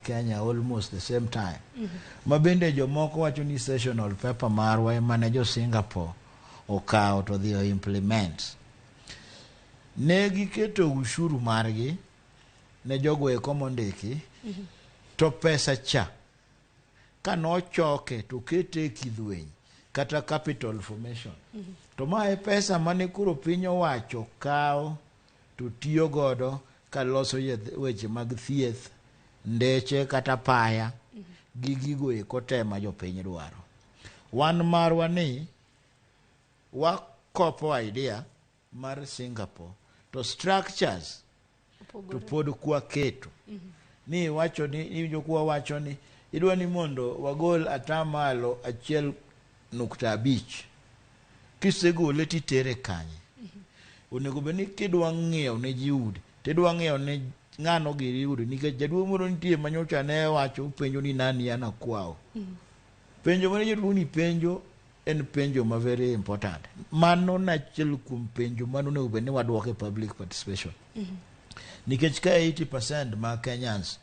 Kenya almost the same time. Ma bende jomoko wacho ni sessional paper marwa ema ne jo Singapore okawo to dhi o implement. Ne giketo ushuru margi ne jogo eko mondiki to pesa cha kanochoke to kete e kidhweny kata capital formation. To ma e pesa mane koro piny owacho kawo to tiyo godo kaloso weche mag thieth, ndeche kata paya gi gigo eko te ma jopiny dwaro. Wan marwa ni wakopo idea mar Singapore to structures to pod kwaketo ni iwacho ni iwinjo kwa wacho ni idwa ni mondo wagol atamalo 1.5. Kisegole titere kanye? Onego bed ni kidwa ng'iewo ne ji udi tidwa ng'iewo ne ng'ano giri udi, nikech jaduong' moro nitie manyocha ne wacho penjo ni nani anakwao. Penjo mane jaduong' ni penjo en penjo ma very important. Mano nachiel kuom penjo mano onego bed ni waduoko e public participation, nikech ka 80% mag Kenyans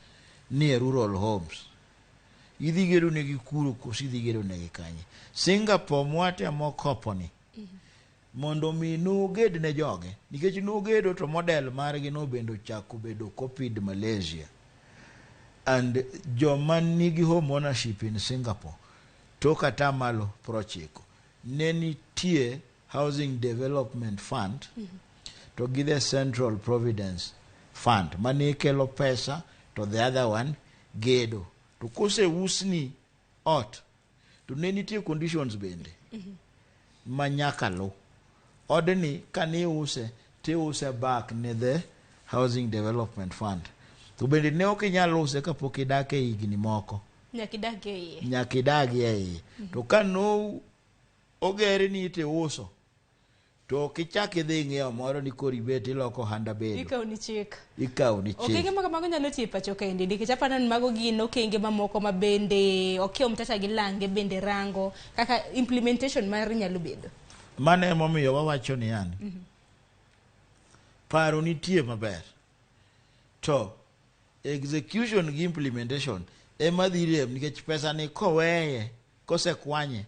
ni e rural homes, idhi gedo negi kuro koso idhi gedo negi kanye? Singapore mwatemo kopo ni mondo mi noged ne joge, nikech nogedo to model margi no bende ochako bedo copied Malaysia, and joma nigi home ownership in Singapore tok 90% ne nitie Housing Development Fund to gi the Central Providence Fund mane kelo pesa to the other one gedo. To koseusni ot to ne nitie conditions bende ma nyaka lu. Odni kaniuse tiuse back ne the Housing Development Fund, to bende ne ok inyal use kapok idak e higni moko. Nyaka idag e iye. Nyaka idagi e iye. To ka no ogerni tiuso to ok ichak idhi ng'iewo moro ni koro ibet iloko ohanda bedo. Ikawo ni chik. Ikawo ni chik. Okenge ma kamago nyalo tiyo e pacho kaendi, nikech aparo ni mago gin okenge mamoko ma bende Okiya Omtata gi lange bende rango kaka implementation mar nyalo bedo. Mano emomiyo wawacho ni yani paro nitie maber to execution gi implementation ema dhi rem, nikech pesa ni koweye kosekwanye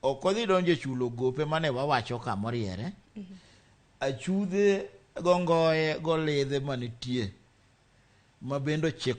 ok odhi donjo e chulo gope mane wawacho ka moriere achudhe gongoye golidhe manitie ma bende ochiko.